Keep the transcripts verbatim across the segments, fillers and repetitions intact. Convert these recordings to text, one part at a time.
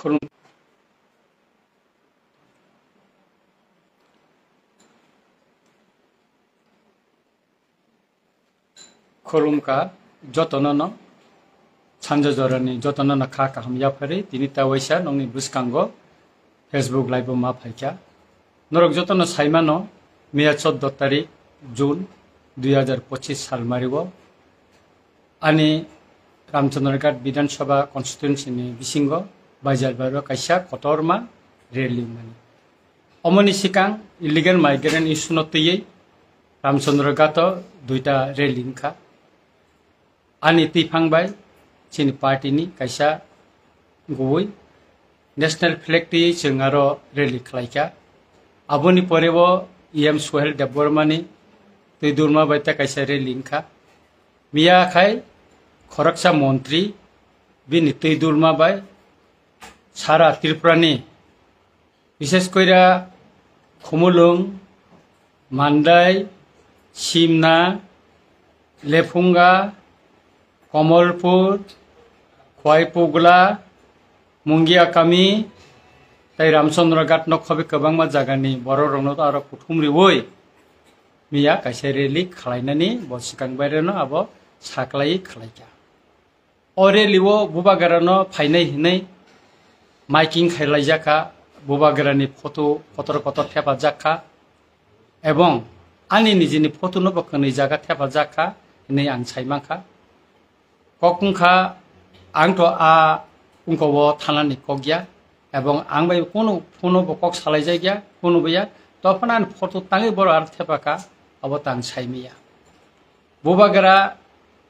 Khulum-, khulumkha jotono no, sanja jorani jotono no kha kaham yapharwi tini ta waisa nokni bwskango Facebook live o ma phaikha. Norok jotono saimano, miya chordo tarik June dui hazar pochis salmario ani Ramchandraghat Bidhan Sabha constituency ni bisingo Baijalbario kaisa kotorma rally wngmani. Omoni sikang illegal migrant issue no twiwi Ramchandraghat o duita rally wngkha. Ani twiphang bai chini party ni kaisa gubui national flag twiwi chwng aro rally khlaikha. Aboni pore bo E M Suhel Debbarma ni twi durma bai ta kaisa rally wngkha. Miya khai khoroksa montri bini twi durma bai sara Tripura ni, bishes koira Khumulwng, Mandai, Simna, Lephunga, Komolpur, Khwaipugla, Mungiakami, tei Ramchandraghat no khobi kwbangma jagani borok rokno aro kuthum riwi miya kaisa rally khlainani bo swkang baireno abo saklai khlaikha. O rally o Bubagra no phainai hinwi miking khailaijakha, Bubagra ni photo kotor kotor thepajak kha, ebong ani nijini photo no bo kwnwi jaga thepajak kha hinwi ang sai mankha. Kok wngkha, ang to a wngko o thanani kok ya, ebong ang bai kunu phone bo kok salaijakya, kunu bo ya, to phano ani photo tangwi boro aro thepakha, abo tang saimaya. Bubagra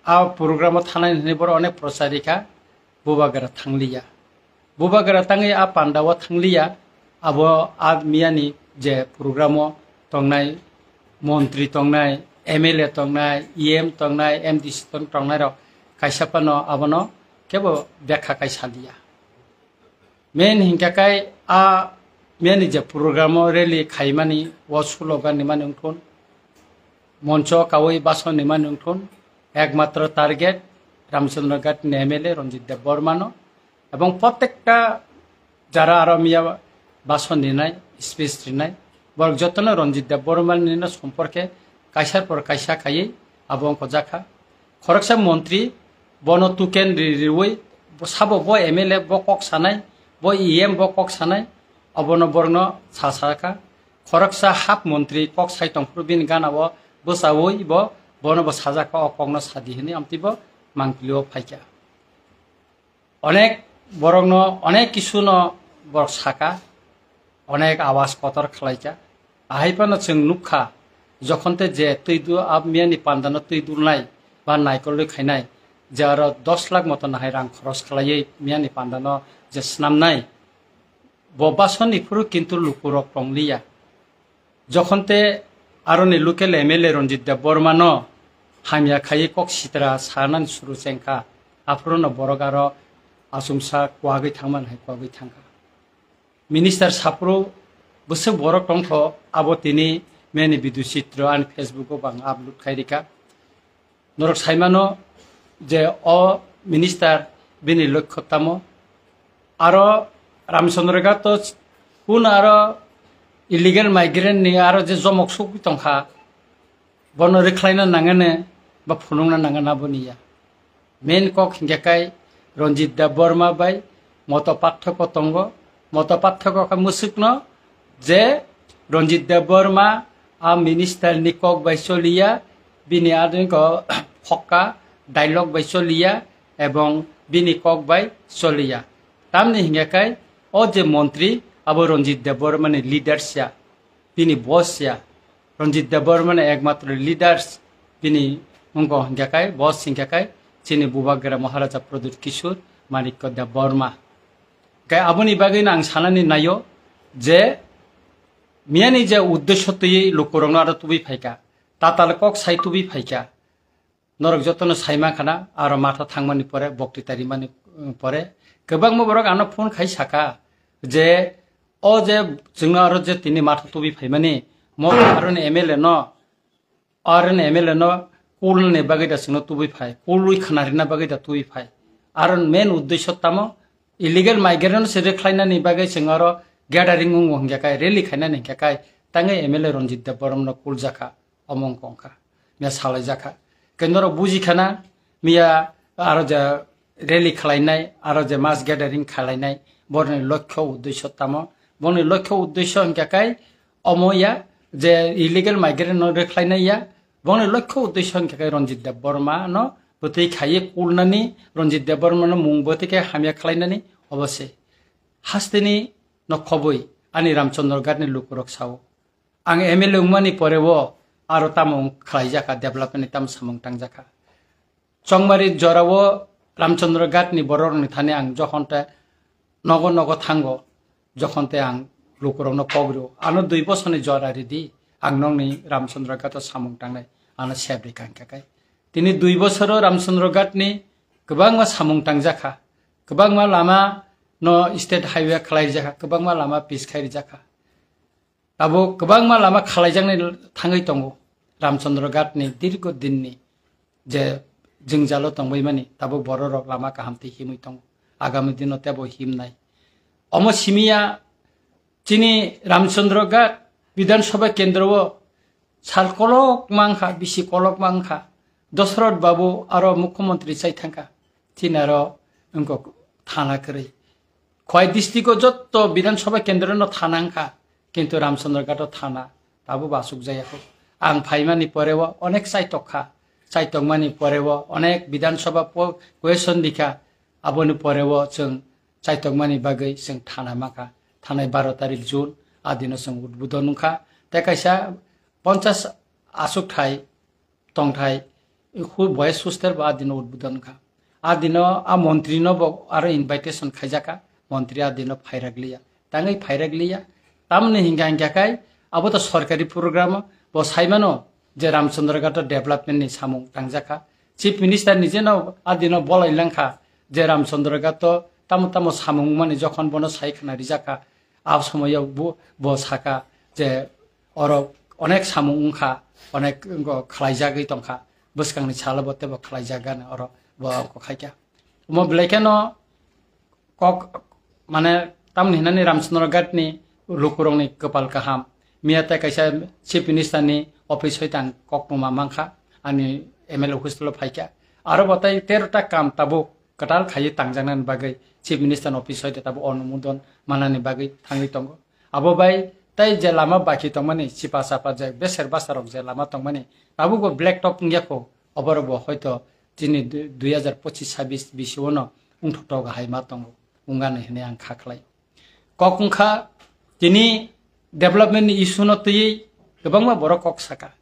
a program o thanani hinwi boro onek prochar rikha, Bubagra thangliya. Bubagra tangwi a panda o thangliya, abo a miyani je program o tongnai, montri tongnai, M L A tongnai, E M tongnai, M D C tong-, tongnai rok kaisa phano abono kebo bekha kai saliya. Main hinkhe kai a miyani je program o rally khaimani o slogan ni mani wngthun, moncho kawi bason ni mani wngthun, ekmatro target Ramchandraghat ni M L A Ranjit Debbarma no, ebong protekta jara aro miya bason rinai, speech rinai, borok jotono Ranjit Debbarma ni no somporke kaisa por kaisa khaiwi abo wngkha jakha. Khoroksa montri bono tuken ri-, riwi sabo bo M L A bo kok sanai, bo E M bo kok sanai, abono borokno sa sakha. Khoroksa hap montri kok sai tongphuru bini gana o bwchawi bo bono bo sajakha, o kokno sadi hinwi amtwi bo mangpili o phaikha. Onek borokno onek kisu no borok saka, onek awas kotor khlaika. Ahai phano chwng nukha, jokhon te je twi du-, a miyani panda no twi dulnai ba naikolwi khainai, je aro dos lakh moto nahai rang khoros khlaiwi miyani panda no je snamnai, bo basoni phuru kintu lukurok tongliya. Jokhon te aroni local M L A Ranjit Debbarma no hamya khaiwi kok sitra sanani suru chengkha, aphuru no borok aro achomsa kwagwi thangmani hai kwagwi thangkha. Minister saphuru bwswk borok tongkho, abo tini meni video chitro ani Facebook o bo ang upload khai rikha. Norok saimano je o minister bini lokho tamo. Aro Ramchandra Ghat to kun aro illegal migrant ni aro je jomok sugwi tongkha, bono rwkhlaina nangani ba phunukna nangani aboni ya. Main kok hinkhe kai Ranjit Debbarma bai moto parthoko tongo. Moto parthoko khe mwswkno je Ranjit Debbarma a minister ni kok bai choliya, bini adongo phokka dialogue bai choliya ebong bini kok bai choliya. Tamni hinkhe kai o je montri abo Ranjit Debbarma ni leaders ya, bini boss ya. Ranjit Debbarma ni ekmatro leaders bini wngkha hinkhe kai, boss hinkhe kai chini Bubagra Maharaja Pradyut Kishore Manikya Debbarma. Kai aboni bagwi no ang sanani naio je miyani je uddesho twiwi lukurokno aro tubui phaikha, tatal kok sai tubui phaikha, norok jotono sai mankha na, aro matha thangmani pore, bokti tarimani, um, pore kwbangma borok ano phone khai sakha je o je chwngno aro je tini matha tubui phaimani, mo aroni M L A no, aroni M L A no kulni bagwi da chwngno tubui phai, kulwi khna rina bagwi da tubui phai. Aro main uddesho tamo Illegal migrant no se rwkhlainani bagwi chwng oro gathering wngo hwnkhe kai, rally khainani hwnkhe kai, tangwi M L A Ranjit Debbarma no kuljakha, omo wngkha, miya salaijakha. Khe norok bujikhana, miya aro je rally khlainai, aro je mass gathering khlainai, borni lokho uddesho tamo? Borni lokho uddesho hwnkhe kai, omo ya, je illegal migrant no rwkhlainai ya, bongni lokho uddesho hwnkhe khe Ranjit Debbarma no bwtwi khaiwi kulnani, Ranjit Debbarma no mung bwtwi khe hamya khlainani, obo se. Hasteni no khobwi ani Ramchandra Ghat ni lukurok sao. Ang M L A wngmani pore o aro tamo khlaijakha, development ni tamo samung tangjakha. Chongmari jorao Ramchandra Ghat ni borok rokni thani ang jokhon te nogo nogo thango, jokhon te ang lukurokno kok rio. Ano dui bosorni jora ridi, ang nokni Ramchandra Ghat o samung tangnai, ano sep ri kang khe kai. Tini dui bosoro Ramchandra Ghat ni kwbangma samung tangjakha, kwbangma lama no state highway khlai rijakha, kwbangma lama pis khai rijakha. Tabuk kwbangma lama khalaijaknai thangwi tongo. Ramchandra Ghat ni dirgo dinni je jwngjalo tongbaimani, tabuk bororok lama kaham tei himwi tongo. Agami dino tebo himnai. Omo simiya chini Ramchandra Ghat Bidhan Sabha kendro o sal kolok mangkha, bisi kolok mangkha. Dosrot Babu aro Mukhyamantri chai thangkha. Chini aro wngkok thana kwrwi. Khowai district o jotto Bidhan Sabha kendro no thana wngkha, kintu Ramchandra Ghat o thana tabuk bo asuk jaya kho. Ang phaimani pore o onek chaitok kha, chaitokmani pore o onek Bidhan Sabha po-, question rikha, aboni pore o chwng chaitokmani bagwi chwng thana mankha. Thanai baro tarik June, a dino chwng udbodon wngkha. Tei kaisa ponchas asuk thai tongthai hu-, boys hostel bo a dino udbodon wngkha. A dino a montri no bo aro invitation khaijakha, montri a dino phairak liya. Tangwi phairak liya. Tamoni hingka hingka khai abo to sorkari program, bo saimano je Ramchandra Ghat o development ni samung tangjakha. Chief Minister ni jeno a dino bolai langkha je Ramchandra Ghat o tamo tamo samung mani jokhon bono sai khna rijakha. A somoyo bo, bo saka je oro onek samung wngkha, onek wngkha khlaijagwi tongkha, bwskangni salo bo teibo khlaijak gana oro bo wngkha khaikha. Omo belai kheno kok, mane, tamni hinani Ramchandra Ghat ni lukurokni kwpal kaham. Miya tei kaisa Chief Minister ni office hoi tang kok tongma mankha, ani M L A hostel o phaikha. Aro bo tei tero ta kam tabuk kwtal khaiwi tangjaknani bagwi Chief Minister ni office hoi tabo onumodon manani bagwi thangwi tongo. Abo bai tei je lama baki tongmani, chipa chapa je beser basa rok je lama tongmani, tabukbo black top wngya kho, oborok bo hoito chini du-, dui hazar pochis sabis bisio no wngthok thok hai ma tongo, wngani hinwi ang kha khlai. Kok wngkha, tini development ni issue no twiwi kwbangma borok kok saka.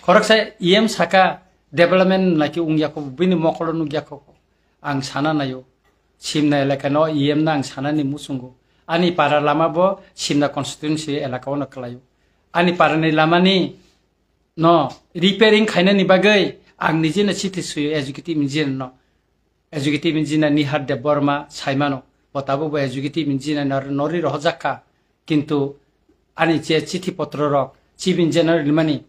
Khoroksa E M saka, development naikhe wngya kho, bini mokolo nukya kho. Ang sana naio, Simna elaka no E M no ang sanani muchungo. Ani para lama bo Simna constituency elaka o no kwlaio. Ani para ni lama ni no repairing khainani bagwi ang nije no chithi suyo executive engineer no. Executive engineer Nihar Debbarma saimano, bo tabuk bo executive engineer nor-, norwi rohorjak kha, kintu ani je chithi potro rok chief engineer rimani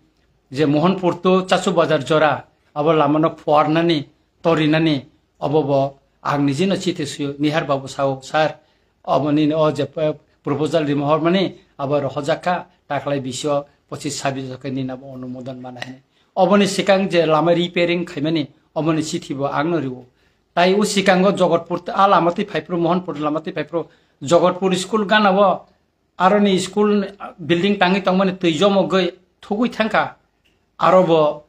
je Mohanpur to Chachu Bazar jora abo lama no phuarnani, torinani, obo bo ang nijino chithi suyo, Nihar babu sao, "Sir, obo nini o je, eh, proposal rima hormani abo rohorjak kha, taklai bisio pochis sabis khe nini abo onumodon mana hini." Oboni sikang je lama repairing khaimani, oboni chithi bo ang no rio. Tai o sikango Jogotpur a lama twi phaiphuru, Mohanpur lama twi phaiphuru, Jogotpur school gana o aroni school building tangwi tongmani twi jomogwi thugwi thangkha. Aro bo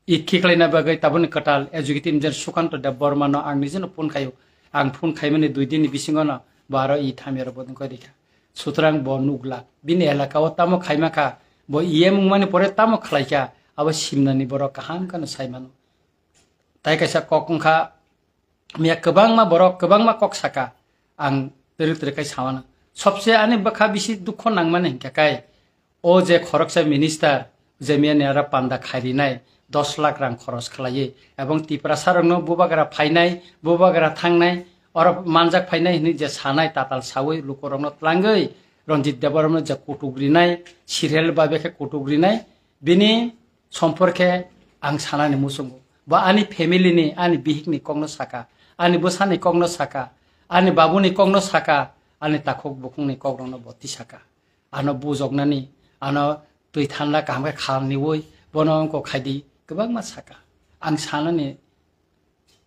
i khiklaina bagwi taboni kwtal executive engineer Sukanto Debbarma no ang nijino phone khaio. Ang phone khaimani dui din ni bisingo no bo aro i thamya rok bo nukha rikha. Sutrang bo nukla. Bini elaka o tamo khaima kha, bo E M wngmani pore tamo khlaikha, abo simnani borok kaham kheno saimano. Tai kaisa kok wngkha, miya kwbangma borok, kwbangma kok saka, ang twrwk twrwk khai samano. Sobse ani bwkha bisi dukho nangmani hinkhe kai, o je khoroksa minister, je miya ni ara panda khairinai, dos lakh rang khoros khlaiwi, ebong Tiprasa rokno bubagra phainai, bubagra thangnai, oro manjak phainai hinwi je sanai tatal sawi lukurokno tlangwi, Ranjit Debbarma no je kutuk rinai, serial babe khe kutuk rinai, bini somporkhe ang sanani muchungo. Bo ani family ni, ani bihik ni kokno saka, ani bwsani kokno saka, Ani babuni kokno saka, ani takhuk bukhukni kokrokno bo tisaka. Ano bujoknani, ano twi thanda kaham khe khalniwi, bono wngkok khaidi, kwbangma saka. Ang sanani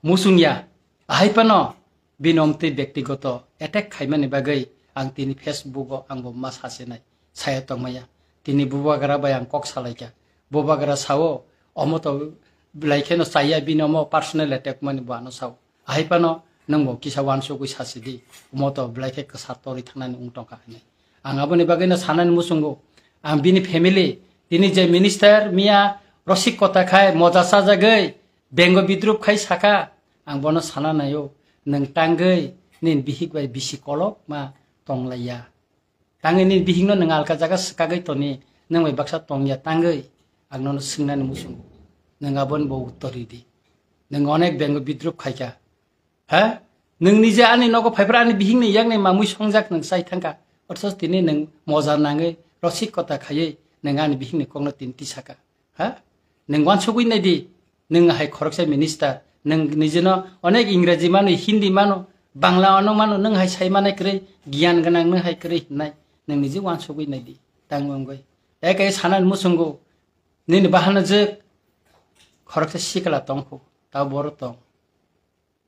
muchungya, ahai phano bini omtwi bektigoto attack khaimani bagwi ang tini Facebook o ang bo ma sasinai, saya tongmaya. Tini bubagra bai ang kok salaikha. Bubagra sao, omo to belai kheno chaya, bini omo personal attack mani bo ano sao. Ahai phano nwng bo kisa wansugwi sasidi, omo to belai khe kwsa torwi thangnani wng tongkha hinwi. Ang aboni bagwino sanani muchungo, ang bini family, tini je minister miya rosik kota khai moja sajagwi bengo bidrup khai saka, ang bono sana naio, nwng tangwi nini bihik bai bisi kolok ma tonglaiya. Tangwi nini bihikno nwng alka jaga swkagwi toni, nwng bai baksa tongya tangwi, ang nono swngnani muchungo. Nwng aboni bo uttor ridi. Nwng onek bengo bidrup khaikha. Ha? Nwng nije ani nogo phaiphra ani bihikni yakni mamwi songjak nwng chai thangkha. Othoch tini nwng moja nangwi rosik kota khaiwi nwng ani bihikni kokno tini tisaka. Ha? Nwng wansugwi naidi. Nwng hai khoroksa minister. Nwng nijeno onek Ingreji mano, Hindi mano, Bangla ano mano, nwng hai sai manai kwrwi, giyan gwnang nwng hai kwrwi hinai. Nwng nije wansugwi naidi. Tang wngwi. Ekai sanani muchungo. Nini bahana je khoroksa sikla tongkhu. Ta boro tong.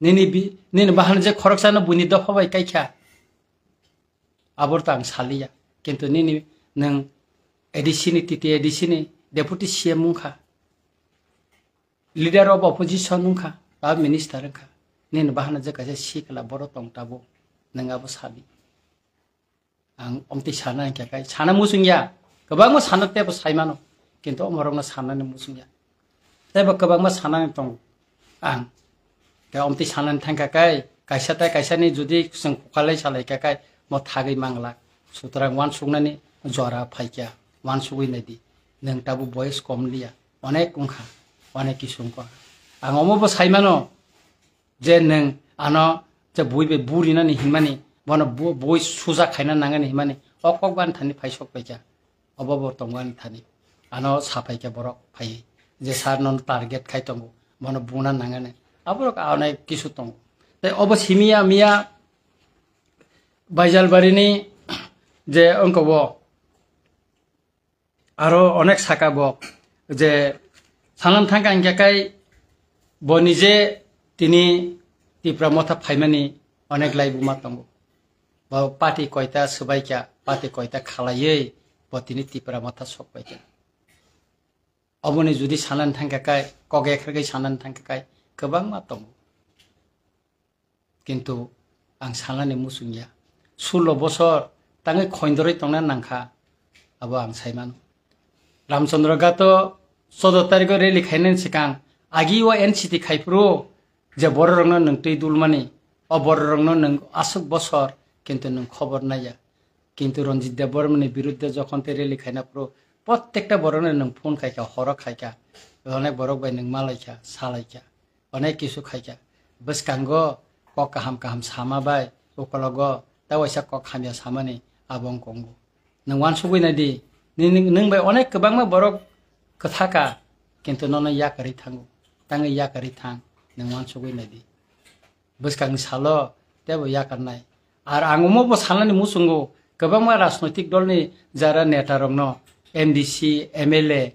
Nini bi-, nini bahan je khoroksano buini dopha bai kaikha. Abor tang saliya. Kintu nini nwng A D C ni, T T A D C ni deputy C M wngkha. Leader of opposition wngkha. Ba minister wngkha. Nini bahan je kaisa sikla boro tong tabo. Nwng abo sali. Ang omtwi sana hingkha kai, sana muchung ya. Kwbangma sana tebo sai mano. Kintu omorokno sanani muchung ya. Tebo kwbangma sanani tongo. Ang khe omtwi sanani thangkha kai, kaisa tai kaisani jodi chwng kukalai salai kha kai, mo thagwi manglak. Sutrang wansuknani jora phaikha, wansugwi naidi. Nwng tabuk boyes kom liya. Onek wngkha, onek kisu wngkha. Ang omobo sai mano, je nwng ano je bui bai burinani hinmani, bono bu-, bui suja khaina nangani hinmani, o kok ban thani phai sok paikha, obo bo tongwani thani. Ano sa paikha borok phai, je sir nono target khai tongo, bono buna nangani. Aborok anai kisu tongo. Tei obo simiya miya Baijalbarini je wngkha bo, aro onek saka bo je sanan thangkha hingkha kai bo nije tini Tipra Motha phaimani onek laibuma tongo. Bo party koita swbaikha, party koita khalaiwi bo tini Tipra Motha sokpaikha. Oboni jodi sanan thangkha kai, kok ekhargwi sanan thangkha kai, kwbangma tongo. Kintu ang sanani muchung ya. Sullo bosor tangwi khoindorwi tongna nangkha, abo ang sai mano. Ramchandra Ghato choudo tarikho rally khainani swkang agi o N C T khaiphuru je bororokno nwng twi dulmani, o bororokno nwng aswk bosor, kintu nwng khobor naiya. Kintu Ranjit Debbarmani biruddhe jokhon tei rally khaina phuru, prottekta borokno nwng phone khaikha, horo khaikha, onek borok bai nwng malaikha, salaikha. Onek kisu khaikha. Bwskango kok kaham kaham sama bai, ukologo ta waisa kok hamya samani abo wng kongo. Nwng wansugwi naidi, nini, nwng bai onek kwbangma borok kwthaka, kintu nono yakarwi thango. Tangwi yakarwi thang, nwng wansugwi naidi. Bwskangni salo teibo yakarnai. Ar ang omo bo sanani muchungo, kwbangma rajnoitik dolni jara neta rokno, M D C, M L A,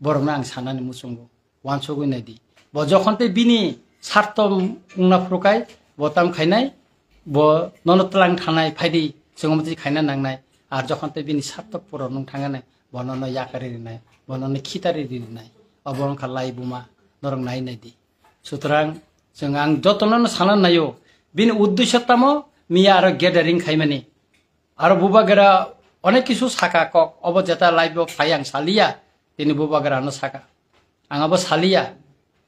borokno ang sanani muchungo, wansugwi naidi. Bo jokhon tei bini sarto wngna phuru kai, bo tam khainai, bo nono twlang thanai, phaidi, chwng omo twi khaina nangnai. Ar jokhon tei bini sarto puron wng thangnai, bo nono yakarwi rinai, bo nono khitari rinai. Obo wngkha laibuma, norok nai naidi. Sutrang, chwng ang jotono no sana naio, bini uddesyo tamo miya aro gathering khaimani. Aro bubagra onek kisu saka kok, obo jeta live o phai ang saliya, tini bubagra no saka. Ang abo saliya.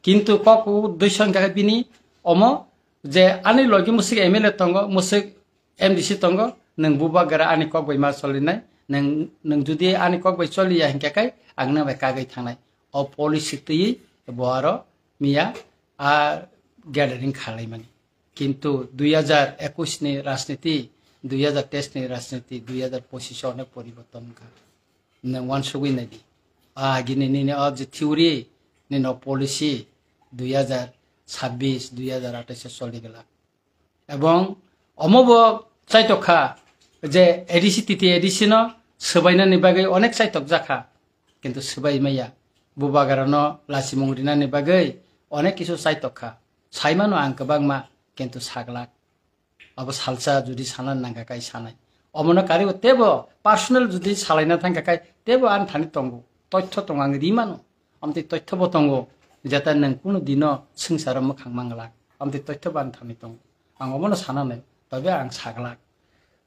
Kintu kok uddesyo hwnkha khe bini omo je ani logi mwswk M L A tongo, mwswk M D C tongo, nwng bubagra ani kok bai ma cholinai, nwng, nwng jodi ani kok bai choliya hinkhe kai ang nang bai kagwi thangnai. O policy twiwi bo aro miya a gathering khalaimani. Kintu dui hajar ekwis ni rajniti, dui hajar teis ni rajniti, dui hajar pochis o onek poriborton wngkha. Nwng wansugwi naidi. A agini nini o je theory, nini o policy dui hajar sabbis, dui hajar atais o choli glak. Ebong Omo bo chaitok kha je A D C, T T A D C no swbainani bagwi onek chaitok jakha, kintu swbai maya. Bubagra no lachimung rinani bagwi onek kisu chaitok kha. Saimano ang kwbangma, kintu saglak. Abo salsa judi sana nangkha kai sanai. Omono karibo tebo personal judi salaina thangkha kai tebo ani thani tongo. Toitho tongo, ang rimano. Amtwi toitho bo tongo. Jeta nwng kunu dino swngcharo mwkhang manglak. Amtwi toitho bo ani thani tongo. Ang omono sananai. Tobe ang saglak.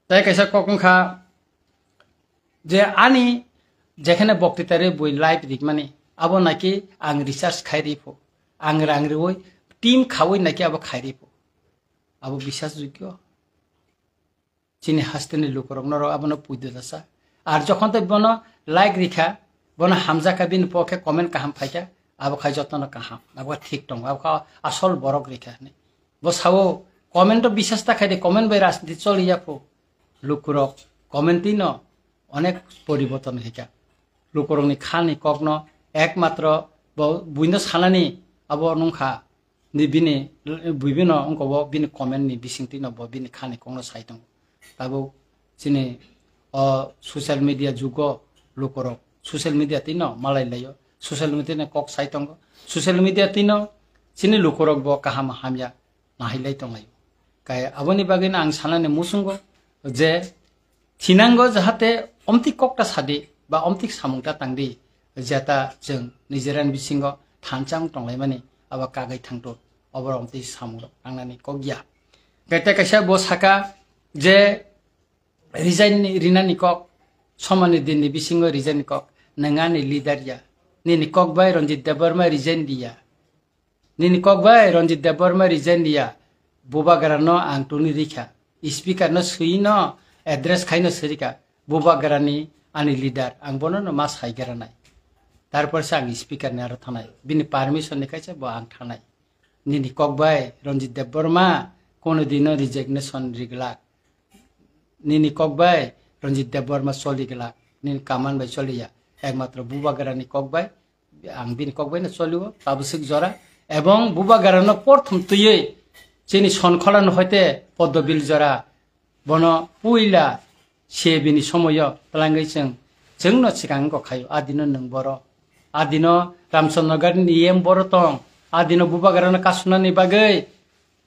Tai kaisa kok wngkha je ani jekhane bokti tari bui live rikmani. Abo naki ang research khai ripho. Ang rang riwi team khawi naki abo khai ripho. Abo bisas jogyo. Chini hasteni lukurok norok abono puido dasa. Ar jokhon tei bono like rikha, bono hamjakha, bini pokhe comment kaham phaikha, abo khai jotono kaham, abo thik tongo, abo kha asol borok rikha hinwi. Bo sao comment o bisas ta khai de, comment bai rajniti choli ya pho. Lukurok comment twi no onek poriborton khaikha. Lukurokni khani kokno ekmatro bo buino sanani abo nungkha. Ni bini, bini no wngkha bo bini comment ni bisingtwi no bo bini khani kokno sai tongo. Tabuk chini o social media jugo lukurok social media twi no malai laio. Social media ni kok sai tongo. Social media twi no chini lukurok bo kaham hamya nahilai tonglaio. Kai aboni bagwi no ang sanani muchungo je thinango jahate omtwi kokta sadi ba omtwi samungta tangdi, jeta chwng nijeran bisingo thansa wng tonglaimani abo kagwi thangto, obo omtwi samungrok tangnani kok ya. Kete kaisa bo saka je resign ni, rinani kok, somani dinni bisingo resign ni kok, nwng ani leader ya, nini kok bai Ranjit Debbarma resign diya. Nini kok bai Ranjit Debbarma resign diya, Bubagra no ang tuni rikha, speaker no swi no address khai no sirika, Bubagra ni ani leader, ang bono no ma sai gra nai. Tarpor se ang speaker ni aro thanai, bini permission ni kaisa bo ang thanai. Nini kok bai Ranjit Debbarma kono dino resignation riglak. Nini kok bai Ranjit Debbarma choli glak, nini kaman bai choli ya. Ekmatro Bubagra ni kok bai, ang bini kok bai no choli o, tabuk swk jora. Ebong Bubagra no porthom twiwi chini Sonkhola no hoite Poddobil jora, bono puila se bini somoyo twlangwi chwng, chwng no swkang wngkha khaio. Adino nwng boro, adino Ramchandra Nagar ni E M boro tong, adino Bubagra no kasunani bagwi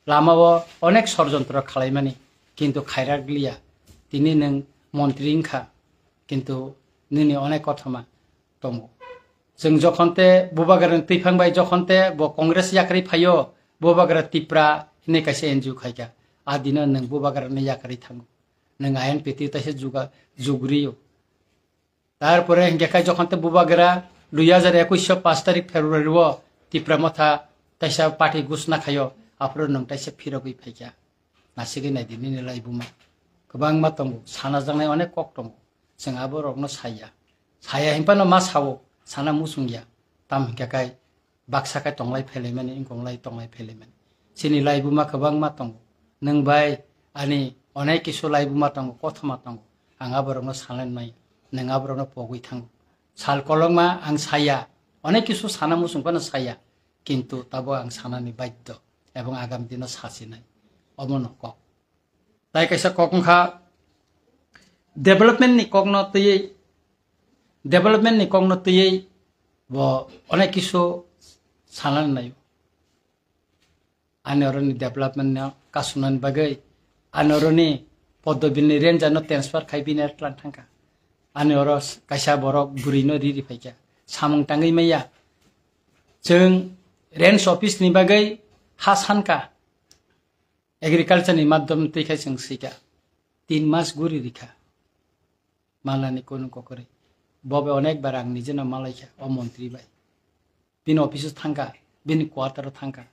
lama o onek sorjontro khalaimani, kintu khairak liya. Tini nwng montri wngkha, kintu nini onek kothoma tongo. Chwng jokhon te Bubagra ni twiphang bai jokhon te bo Congress yakrwi phaio, Bubagra Tipra hinwi kaisa N G O khaikha. A dino nwng Bubagra ni yakrwi thango. Nwng I N P T taisa juga-, jugriyo. Tarpore hinkhe khai jokhon te Bubagra dui hajar ekwis o paanch tarik February o Tipra Motha taisa party gusna khaio, aphuru nwng taisa phirogwi phaikha. Nasigwi naidi nini laibuma. Kwbangma tongo, sana jaknai onek kok tongo. Chwng aborokno saya. Saya hinphano ma sao, sana muchungya. Tam hinkhe khai baksa khe tonglai phelaimani, wngkonglai tonglai phelaimani. Chini laibuma kwbangma tongo. Nwng bai ani onek kisu laibuma tongo, kothoma tongo. Ang aborokno sanai maya, nwng aborokno pogwi thango. Sal kolokma ang saya, onek kisu sana muchung phano saya, kintu tabo ang sanani baddo, ebong agam dino sasinai. Omono kok. Tai kaisa kok wngkha development ni kokno twiwi, development ni kokno twiwi bo onek kisu sanani naio. Ani oroni development no kasunani bagwi, ani oroni Poddobil ni ranger no transfer khai bini tlang thangkha. Ani oro kaisa borok bwrwi no riri phaikha. Samung tangwi maya. Chwng range office ni bagwi ha sankha. Agriculture ni madhyam twi khai chwng swikha. Tin mas guri rikha. Malani kunu kokori. Bobe onek bar ang nijeno malaikha o montri bai. Bini office o thangkha, bini quarter o thangkha.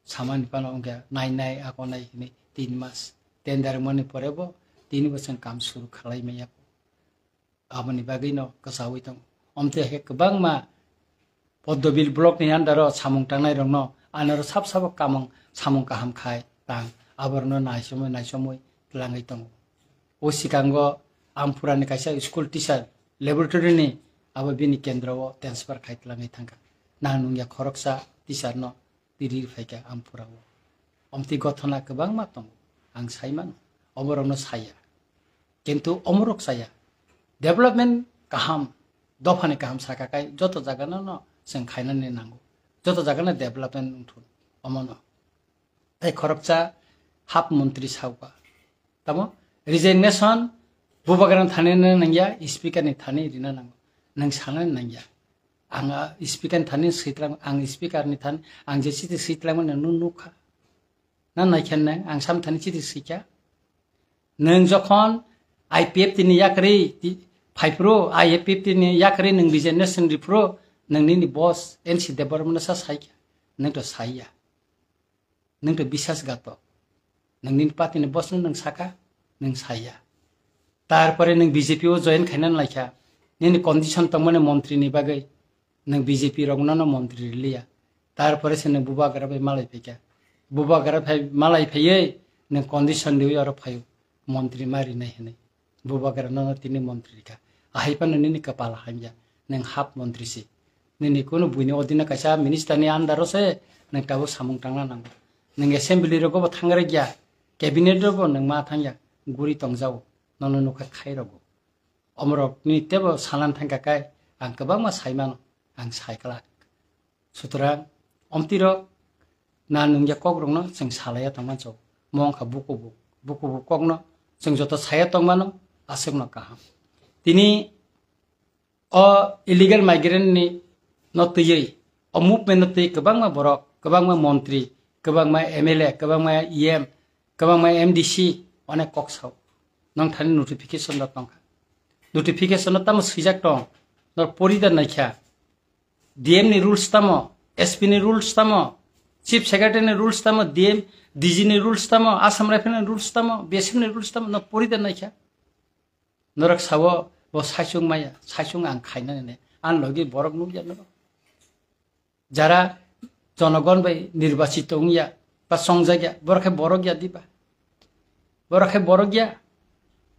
Samani phano wngkha nai nai ako nai hinwi tin mas. Tender mani pore bo tini bosong kam suru khalai maya. Aboni bagwi no kwchawi tongo. Omtwi hai khe kwbangma Poddobil block ni under o samung tangnai rokno anoro sab sabo kamung samung kaham khai tang aborokno naisomwi naisomwi twlangwi tongo. O sikango Amphurani kaisa school teacher laboratory ni abo bini kendro o transfer khai twlangwi thangkha. Nang nungya khoroksa teacher no tiri phaikha Amphura o. Omtwi gothona kwbangma tongo. Ang sai mano, oborokno saya. Kintu omorok saya. Development kaham, dophani kaham saka kai joto jagano no chwng khainani nango. Joto jagano development wngthun, omono. Tei khoroksa hap montri sauka. Tamo resignation bubagra thani nangya, speaker ni thani rina nango. Nang sanani nangya. Ang, ah, speaker ni thani sitlang, ang speaker ni thani, ang je chiti sitlang mani nung nukha. Na naikhen nang, ang sam thani chiti sikya. Nang jokhon I P F T ni yakri ti-, phaipro, I P F T ni yakri nang resignation ripro, nang nini boss N C Debbarma no sa saikya. Nang to saiya. Nang to bisas gato. Nang nini party ni boss no nang saka, nang saiya. Tarpore nang B J P o join khaina laikha. Nini condition tongmani montri ni bagwi. Nang B J P rokno no montri riliya. Tarpore se nang bubagra bai malai phaikha. Bubagra phai malai phaiwi nang condition riwi oro phaio. Montri ma rinai hinwi. Bubagra no no tini montri rikha. Ahai phano nini kapal hamya. Nang hap montri si. Nini kunu buini odina kaisa minister ni under o se nang tabuk samung tangna nango. Nang assembly rogo bo thangre gya. Cabinet rogo bo nang ma thangya. Guri tongjao. Nono nukha khai rogo. Omorokni tebo sanan thangkha kai ang kwbangma saimano, ang saiklak. Sutrang omtirok na nungya kokrokno chwng salaiya tongmancho. Mo wngkha bukubuk, bukubuk kokno chwng joto saya tongmano aswkno kaham. Tini o illegal migrant ni no twiwi, o movement no twi kwbangma borok, kwbangma montri, kwbangma M L A, kwbangma E M, kwbangma M D C onek kok sao. Nong thani notification rok tongkha. Notification no tamo swijak tong. Nor pori da naikha. D M ni rules tamo, S P ni rules tamo, Chief Secretary ni rules tamo, D M, D G ni rules tamo, Assam Rifle ni rules tamo, B S F ni rules tamo, no pori da naikha. Norok sao bo saichung maya, saichung ang khaina nene. An logi borok nukya no. Jara jonogon bai nirbachito wngya, ba chongjak ya, borok khe borok ya diba? Borok khe borok ya.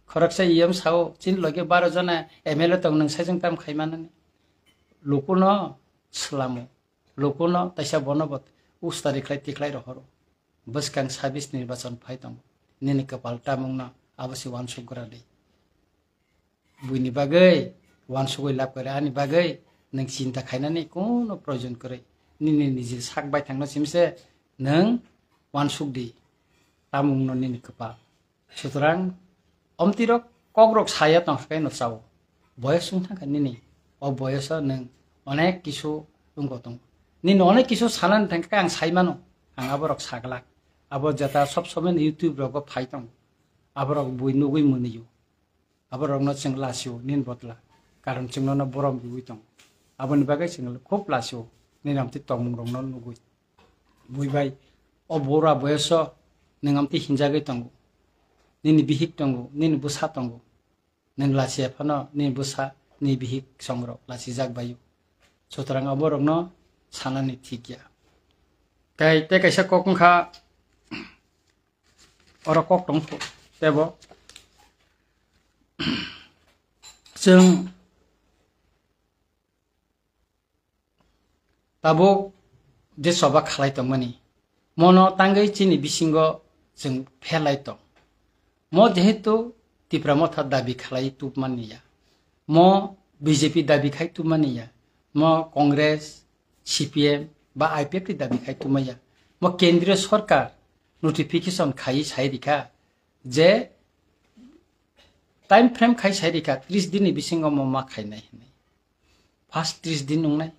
Khoroksa E M sao, chini loge baro jona M L A tong, nwng saichung tam khai manani. Lukuno swlamo, lukuno taisa bono bo ustari khlai tikhlai rohoro. Bwskang sabis nirbachon phai tongo. Nini kwpal tamungno abo se uansuk gra di. Buini bagwi uansugwi lab kwrwi, ani bagwi nwng chinta khainani kuno proyojon kwrwi. Nini niji sak baithangno simse nwng uansuk di, tamungno nini kwpal. Sutrang omtirok kokrok saya tongkha khe no chao. Boyos wng thangkha nini. O boyoso nwng onek kisu wngbo tongo. Nini onek kisu sanani thangkha khe ang sai mano. Ang aborok saglak. Abo jeta sob somoi YouTube rogo phai tongo. Aborok bui nugwi mwnio. Aborokno chwng lasio nini botla. Karon chwng nono borom riwi tongo. Aboni bagwi chwng khub lasio nini amtwi tongmungrokno nugwi. Bui bai, o bura boyoso nwng amtwi hinjagwi tongo. Nini bihik tongo, nini bwsa tongo. Nwng lachiya phano nini bwsa, nini bihik songrok lachijak baio. Sutrang aborokno sanani thik ya. Tei, tei kaisa kok wngkha, oro kok tong tebo. Chwng tabuk je choba khalai tongmani, mono tangwi chini bisingo chwng pherlai tong. Mo jehetu Tipra Motha dabi khalai tubmani ya, mo B J P dabi khai tubmani ya, mo Congress, C P M ba I P F T dabi khai tubmani ya, mo kendriyo sorkar notification khai sai rikha je time frame khai sai rikha tris din ni bisingo mo ma khainai hinwi. First tris din wngnai.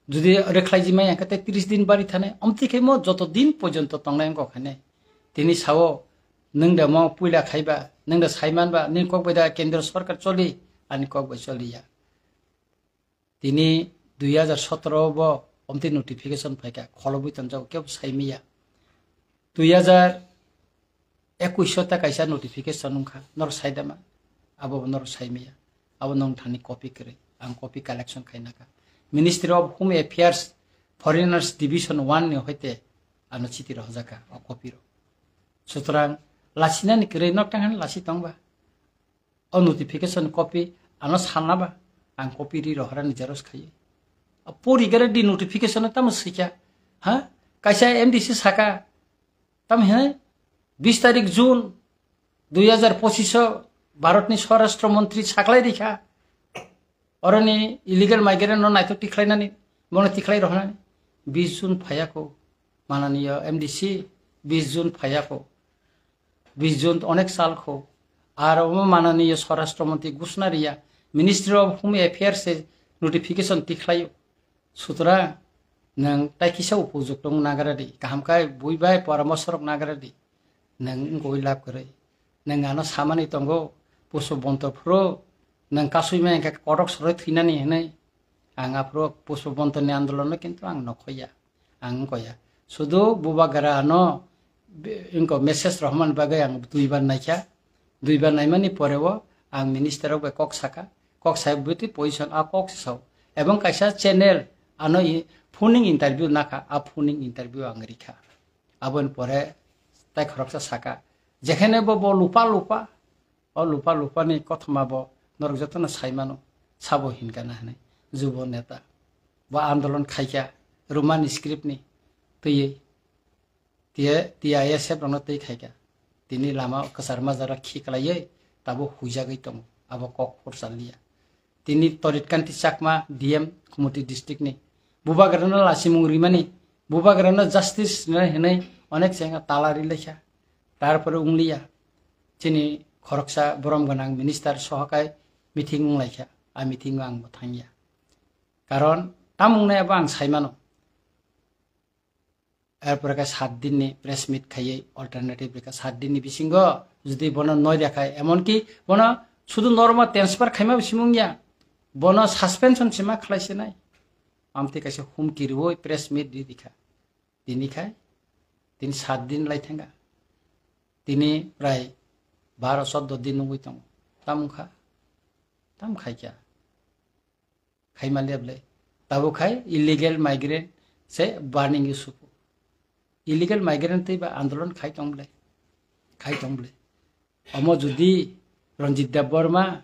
Jodi rwkhlaiji maya khe tei tris din bari thanai. Omtwi khe mo joto din porjonto tongnai wngkha khainai. Tini sao, nwng da mo puila khaiba, nwng da saimanba, nini kok bai da kendro sorkar choli, ani kok bai choliya. Tini dui hajar sotoro bo omtwi notification phaikha, kholobwi tonjago, kebo saimiya. Dui hajar ekuish ta kaisa notification wngkha, norok saidama, abo bo norok saimiya, abo nong thani copy kwrwi, ang copy collection khainakha. Ministry of Home Affairs, Foreigners Division one ni hoite ano chiti rohorjakha o copy rok. Sutrang lasinani kwrwi nok tang hani lasi tongba. O notification copy ano sanna ba, ang copy ri rohorani xerox khaiwi. Pori gare di notification tamo swikha, ha? Kaisa M D C saka, tamo hinwi Bis tarik June dui hazar pochisho Bharatni Swarashtra Montri saklai rikha, oroni illegal migrant no naithok tikhlainani, bono tikhlai rohonani. Bis June phayakho, mananiya M D C, bis June phayakho, bis June onek sal kho. Ar omo mananiya Swarashtra Montri ghosna riya, Ministry of Home Affairs se notification tikhlaio. Sutra, nwng tai kisa upujuktung nagra di, kaham khe bui bai poramorsarok nagra di. Nwng wngkoi lab kwrwi. Nwng ano samani tongo, Pushpabanta phuru nwng kasui ma hwnkhe kotok soroi thwinani hwnwi. Ang aphuru Pushpabantani andolono kintu ang nokhoya, ang wngkoya. Sudu Bubagra ano be-, wngko message rohormani bagwi ang duibar naikha. Duibar naimani poreo ang minister rok bai kok saka. Kok sai bwtwi position a kok se sao. Ebong kaisa channel ano i-, phoning interview nakha, a phoning interview ang rikha. Aboni pore tai khoroksa saka, jekhene bo, bo lupa lupa, o lupa lupa ni kothoma bo norok jotono sai mano, sabo hinkha na hinwi, jubo neta. Bo andolon khaikha Roman script ni twiwi, tiye T I S F rokno twi khaikha. Tini lama kwchar majara khiklaiwi tabo huijagwi tongo, abo kok phursa liya. Tini Torit Kanti Chakma, D M Khumoti district ni. Bubagrano lasimung rimani, Bubagrano justice rinai hinwi onek chengya tala rilaikha. Tarpore wngliya. Chini khoroksa borom gwnang minister sohakai meeting wnglaikha. A meeting o ang bo thangya. Karon tamung nai abo ang saimano. Erpore khe sat dinni press meet khaiwi alternative rikha. Sat dinni bisingo jodi bono noi rwkha, emonki bono sudu normal transfer khaima bo simung ya, bono suspension sima khlai sinai. Amtwi kaisa humki rwui press meet ri rikha. Tini khai, tini sat din lai thangkha. Tini prai baro choddo din nungwi tongo. Tam wngkha? Tam khaikha? Khaima le ble. Tabuk khai illegal migrant se burning issue. Illegal migrant tei ba andolon khai tong ble. Khai tong ble. Omo jodi Ranjit Debbarma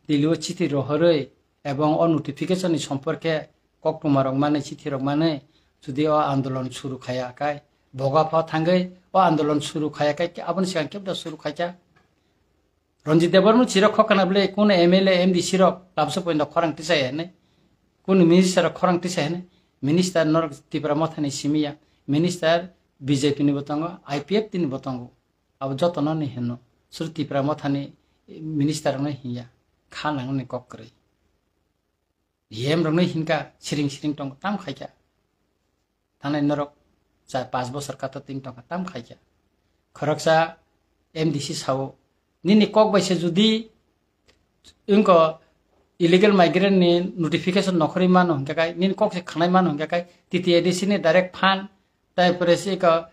Delhi o chithi rohorwi ebong o notification ni somporke koktwma rok manwi, chithi rok manwi jodi o andolon suru khaya khai, boga pha thangwi o andolon suru khaya khai, aboni sigang kebda suru khaikha. Ranjit Debbarma chirok khokana ble, kunu M L A, M D C rok tabso poino khorang tisai hene, kunu minister rok khorang tisai hene, minister norok Tipra Mothani simiya, minister B J P ni bo tongo, I P F T ni bo tongo, abo jotono ni hino, suru Tipra Mothani minister rokno hinya, kha nangni kok kwrwi. Yem rokno hinkha siring siring tongo, tam khaikha. Thanai norok cha pas bosor kato ting tongkha, tam khaikha. Khoroksa M D C sao, nini kok bai se jodi wngko illegal migrant ni notification nokhorwi mano hinkha kai, nini kok se khanai mano hinkha kai, T T A D C ni direct fund, tai pore se iko,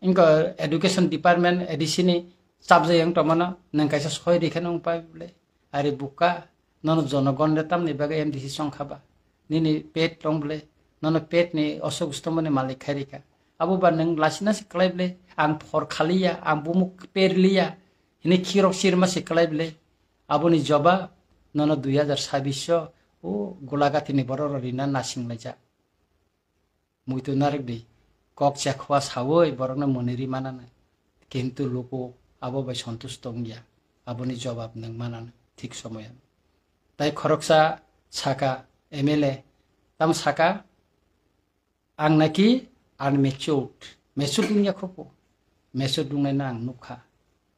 iko education department A D C ni chapjai yang tongmano, nang kaisa soi rikhe nung pai bole. Ari buka, nono jonogon le tamni bagwi M D C chongkha ba? Nini pet tong ble, nono pet ni osok ustomoni malik khai rikha. Abo ba nwng lasina se klai ble, ang phor khaliya, ang bumuk perliya, hini khirok sirma se klai ble. Aboni jobab nono dui hazar sabbish o, o gulagati ni borok rok rina nasing laijak. Muitu narwk di, kok chekhwa sawi borokno mwnwi ri mananw, kintu luku abo bai sontush tongya, aboni jobab nwng mananw thik somoyan. Tai khoroksa saka, M L A, tamo saka, ang naki unmatured, matured wngya khopo, matured wngnaino ang nukha.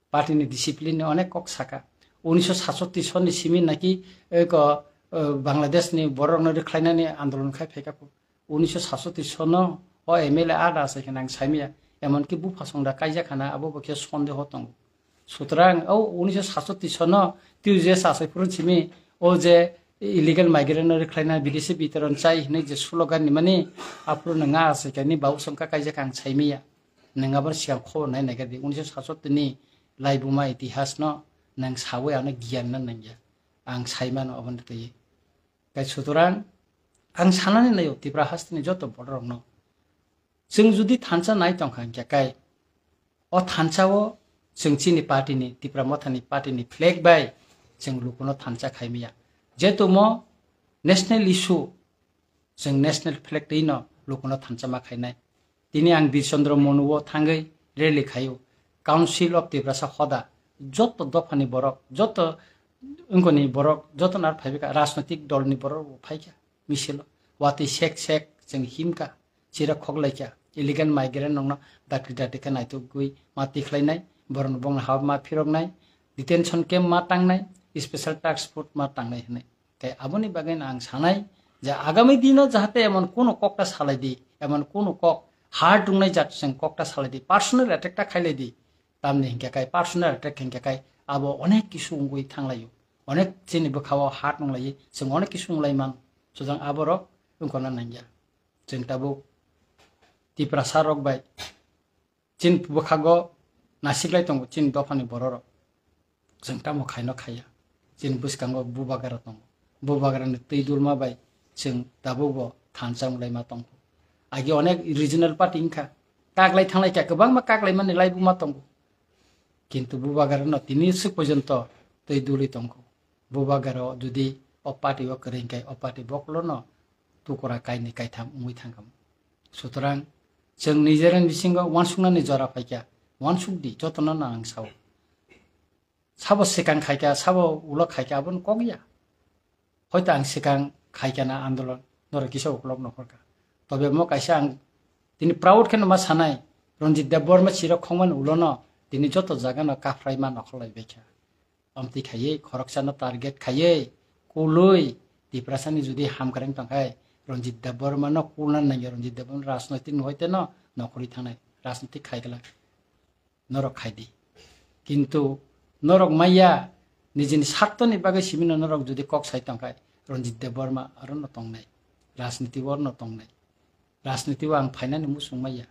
Party ni discipline ni onek kok saka. Unisho satsotti sonni simi naki eko, eh, Bangladesh ni borok no rwkhlainani andolon khai phaikha. Unisho satsotti sono o M L A ada asai khana ang saimaya. Emonki bupha songda kaijak khana abo bo khe sondeho tongo. Sutrang o unisho satsotti sono twi je sasai phuru simi o je illegal migrant no rwkhlaina bidesi bitoron chai hinwi je slogan ni mani aphuru nang asai khani babu songkha kaijak ang saimaya. Nang abo sigang khobor nai naiga di unisho satsotti ni laibuma itihas no nang sawi ano giyan na nangya. Ang saimano aboni twi. Kai sutrang, ang sanani naio Tipra hasteni joto bororokno. Chwng jodi thansa nai tongkha hwnkhe kai, o thansao chwng chini party ni, Tipra Mothani party ni flag bai chwng lukuno thansa khaimaya. Jetumo national issue, chwng national flag twino lukuno thansa ma khainai. Tini ang Bir Chandra Monu o thangwi rally khaio. Council of Tiprasa hoda, joto dophani borok, joto wngkoni borok, joto nar phaibaikha, rajnotik dolni borok bo phaikha misilo. Watwi sek sek chwng himkha, chira khoklaikha, illegal migrant rokno dakti dakti khe naitugwi ma tikhlainai, borokno bongni ha ma phiroknai, detention camp ma tangnai, special task force ma tangnai hwnwi. Tei aboni bagwi ang sanai je agami dino jahate emon kuno kokta salai di, emon kuno kok hard wngnai jat chwng kokta salai di, personal attack ta khailai di. Tamni hinkhe kai personal attack hinkhe kai abo onek kisu wngwi thanglaio, onek chini bwkhao hard wnglai, chwng onek kisu wnglai man, suchwng aborok wngkona nangya. Chwng tabuk Tiprasa rok bai chini bwkhago nasiklai tongo chini dophani bororok. Chwng tamo khaino khaiya. Chini bwskango Bubagra tongo. Bubagrani twi dulma bai chwng tabukbo thansa wnglaima tongo. Agi onek regional party wngkha. Kaklai thanglai kha, kwbangma kaklaimani laibuma tongo. Kintu Bubagrano tini swk porjonto twi dulwi tongo. Bubagra jodi o party o kwrwi hwnkhe o party bokolono tukura kainwi kaitham wngwi thangkha. Sutorang chwng nijera bisingo uansuknani jora phaikha, uansukdi jotono no ang sao. Sabo swkang khaikha, sabo ulo khaikha, aboni kok ya. Hoito ang swkang khaikha na andolon, norok kisa uklok nokhorkha. Tobe mo kaisa ang tini proud kheno ma sanai, Ranjit Debbarma chirok khongmani ulono tini joto jagano kaphraima nokholai baikha. Amtwi khaiwi, khoroksano target khaiwi, kulwi, Tiprasani jodi hamkreng tongkhai, Ranjit Debbarmano kulna nangya, Ranjit Debbarma rajnoitik no hoite no nokhorwi thangnai, rajnoitik khaigwlak. Norok khaidi. Kintu norok maya nijini sartoni bagwi simino norok jodi kok sai tongkhai, Ranjit Debbarma arono tongnai, rajniti o arono tongnai. Rajniti o ang phainani muchung maya,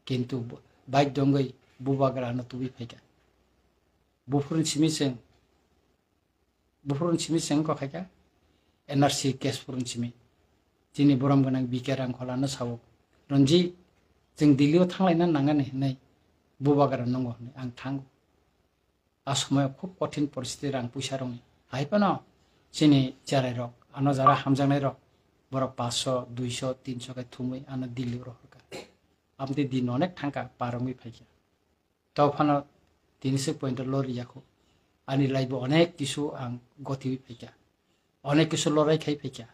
kintu bo-, baidyo wngwi Bubagra ano tubui phaikha. Buphuruni simi chwng, buphuruni simi chwng wngkha khaikha N R C case phuruni simi. Chini borom gwnang B K Rangkholano sao, "Ranjit, chwng Delhi o thanglaina nangani," hwnwi, Bubagra nwngo hwnwi ang thango. A somoyo khub kothin poristiti rang puisa rokni. Hai phano chini cherai rok, ano jara hamjaknai rok, borok paanch sho, dui sho, tin sho khe thumwi ano Delhi o rohorkha. Amtwi din onek thangkha, par wngwi phaikha. Tei phano tini se point o lori yakho. Ani life o onek kisu ang gotiwi phaikha. Onek kisu lorai khai phaikha.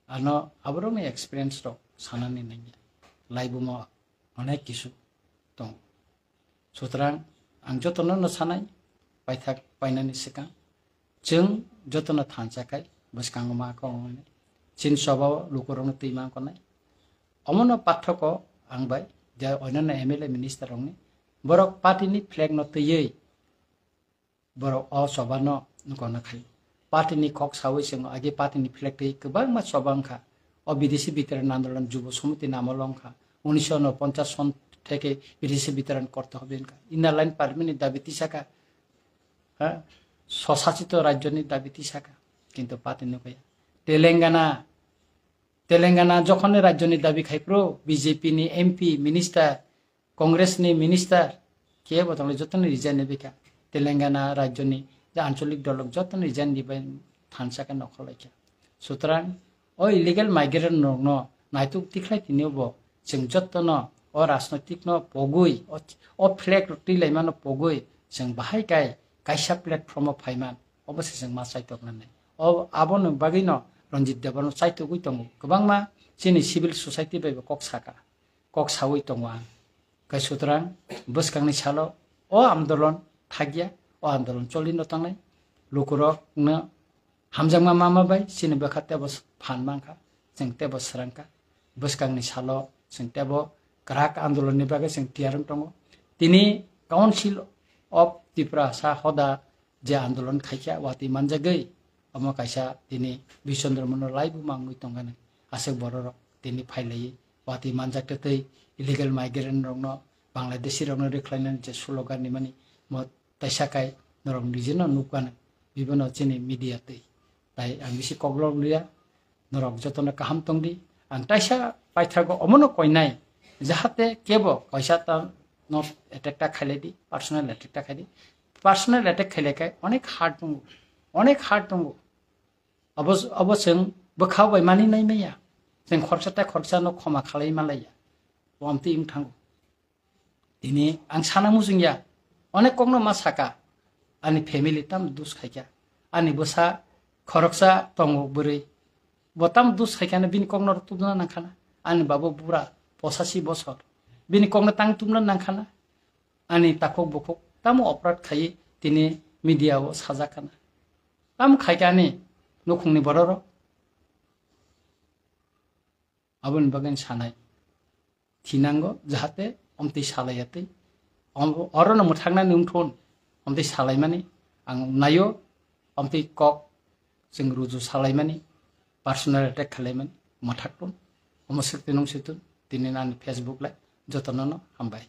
Ano aborokni experience rok sanani nangya. Life o mo onek kisu tong. Sutrang ang jotono no sanai, paithak painani swkang. Chwng jotono thansa khai bwskango ma kok wngnai. Chini choba o lukurokno twi ma wngnai. Omono pathoko ang bai je onyanno M L A minister rokni borok party ni flag no twiwi borok o choba no nokona khai. Party ni kok sawi chwng agi party ni flag twi kwbangma choba wngkha. O bidesi bitaran andolon Jubo Samiti ni amolo wngkha. Unisho unoponchas son theke bidesi bitaran korte hobe wngkha. Inner line permit ni dabi tisakha. Ha? Swsachito rajyo ni dabi tisakha. Kintu party ni kaya. Telangana Telangana jokhon ni rajyo ni dabi khai phuru B J P ni M P, minister, Congress ni minister, kebo tongle joto ni resign ni bikha. Telangana rajyo ni je ancholik dolok joto ni resign ni bai thansa khe nokhor lai kha. Sutrang o illegal migrant rok no naituk tikhlai tini bo chwng joto no o rajnoitik no pogwi o, o flag rok twi lai mano pogwi chwng bahai kai kaisa platform o phai man obo se chwng ma chaitok nani. O, aboni bagwino Ranjit Debbarma chaitugwi tongo. Kwbangma chini civil society bai bo kok saka, kok sawi tongo ang. Khe sutrang bwskangni salo o andolon thakya, o andolon cholino tangnai. Lukurokno hamjakma mama bai chini bwkha tebo phan mankha, chwng tebo swrangkha. Bwskangni salo chwng tebo kwrak andolonni bagwi chwng tiyar wng tongo. Tini Council of Tiprasa hoda je andolon khaikha, watwi manjagwi, omo kaisa tini Bishondro Mono laibuma wngwi tongkha nai. Aswk bororok tini phailaiwi watwi manjak twtwi illegal migrant rokno, Bangladeshi rokno rwkhlainani je slogan rimani, mo taisa kai norok nijeno nukha nai, bibono chini media twi. Tai ang bisi koklok liya, norok jotono kaham tongdi. Ang taisa paithago omono koinai, jahate kebo kaisa ta no attack ta khailai di, personal attack ta khaidi. Personal attack khailai khai onek hard tongo, onek hard tongo. Abo, abo chwng bwkha bai mani nai maya. Chwng khoroksa tei khoroksa no khoma khalai malaiya. Bo amtwi wng thango. Tini ang sana muchungya. Onek kokno ma saka, ani family tam dus khaikha, ani bwsa khoroksa tongo bwrwi, bo tam dus khaikha, bini kokno tumna nangkhana, ani babo bura posasi bosor, bini kokno tang tumna nangkhana, ani takhuk bukhuk tamo oprad khaiwi tini media o sajakkana, tam khaikha ani nukhungni bororok. Aboni bagwi sanai thinango, jahate omtwi salaiyatwi. Om-, orono mwthaknani wngthun, omtwi salaimani ang naio, omtwi kok chwng ruju salaimani, personal attack khalaimani mwthakthun. Omo swktwi nung swtun, tini ani Facebook live jotono no hambai.